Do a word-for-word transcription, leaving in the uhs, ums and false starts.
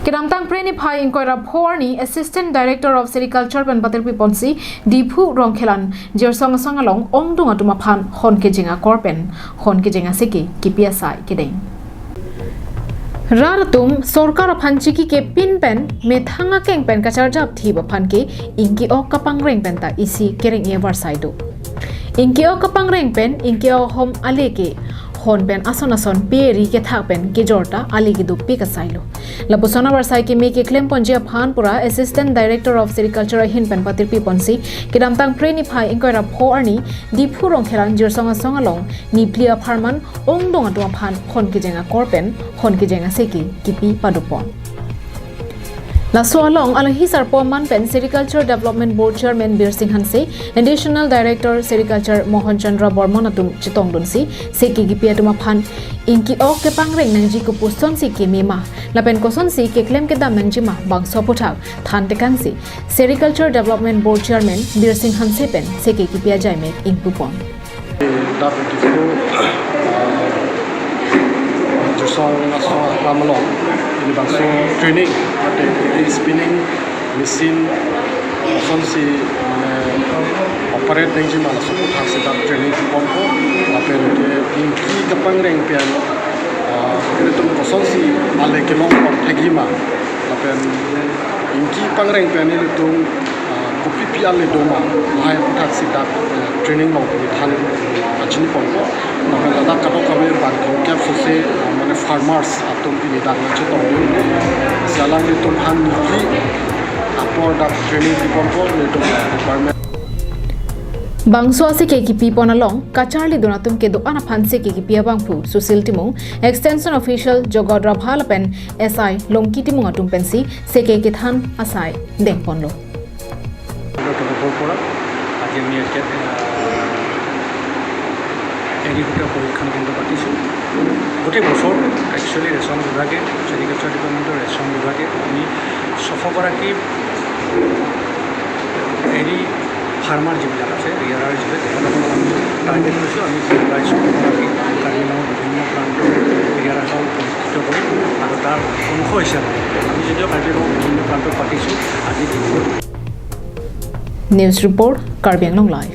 Kedamtang Phre niphai ingkoi ra pho arni Assistant Director of Sericulture pen patirpi ponsi Diphu Rongkhelan Jirsong Asong along ongdung atum aphan hon kejeng akor pen hon kejeng aseke kipi asai kedeng. Rat atum sorkar aphan chiki kepin pen methang akeng pen kacharjap thip aphan ke ingki-ok kapangreng pen ta isi kereng-e avarsai do. Ingki-ok kapangreng pen ingki-ok ahom ale ke hon pen ason ason pe ri kethak pen kejor ta ale kedopik asai lo. Lapuson avarsai keme keklem ponji aphan pura Assistant Director of Sericulture ahin pen patirpi ponsi kedamtang Phre niphai ingkoi ra pho arni Diphu Rongkhelan Jirsong Asong along niphli apharman ongdung atum aphan hon kejeng akor pen hon kejeng aseke kipi padopon. Laso along alohi sarpo man pen Sericulture Development Board Chairman Birsing Hanse, Additional Director Sericulture Mohan Chandra Bormon atum chetongdunsi seke kipi atum aphan ingki-ok kepangreng nangji kopusonsi keme ma lapen kosonsi keklem kedam nangji ma bangso aphuthak than tekangsi Sericulture Development Board Chairman Birsing Hanse pen seke kipi ajaimek ingpupon. Dak Diphu, ah, Jirsong Asong aklam along, ili bangso training, mate spinning machine, kosonsi, mane, operate nangji ma laso aphuthak si dak training ponpo, lapen ke ingki kapangreng pen, ah, ilitum kosonsi ale kelong pon thekji ma, lapen ingki pangreng pen ilitum, ah, kopipi ale doma, lahai aphuthak si dak, eh, training along pini than kachini ponpo. Lapen ladak kadokave bang kongkep sose, ah, mane farmers atum pini dak nangchetongdun. Si alanglitum aphan niphli apor dak training pi ponpo, ilitum department. Bangso aseke kipi pon along kacharlidun atum kedo-an aphan seke kipi abangphu Sushil Timung, Extension Official Jogot Rabha lapen S I Longki Timung atum pensi seke kethan asai dengponlo. তৰফৰ পৰা আজি আমি ইয়াতে, আহ, এৰী সূতা প্ৰশিক্ষণ কেন্দ্ৰ পাতিছোঁ। গোটেই বছৰ একচুৱেলি ৰেচম বিভাগে, চেৰিকালচাৰ ডিপাৰ্টমেণ্টৰ ৰেচম বিভাগে আমি ছশগৰাকী এৰী ফাৰ্মাৰ যিবিলাক আছে, ৰিয়াৰাৰ যিবিলাক, তেখেতসকলক আমি টাৰ্গেট কৰিছোঁ। আমি প্ৰায় ছশগৰাকী কাৰ্বি আংলঙৰ বিভিন্ন প্ৰান্তৰ ৰিয়াৰাসকলক প্ৰশিক্ষিত কৰিম আৰু তাৰ অংশ হিচাপে আমি যদিও কাৰ্বি আংলঙৰ বিভিন্ন প্ৰান্তত পাতিছোঁ, আজি Dibrugarh News report, Karbi Anglong Live.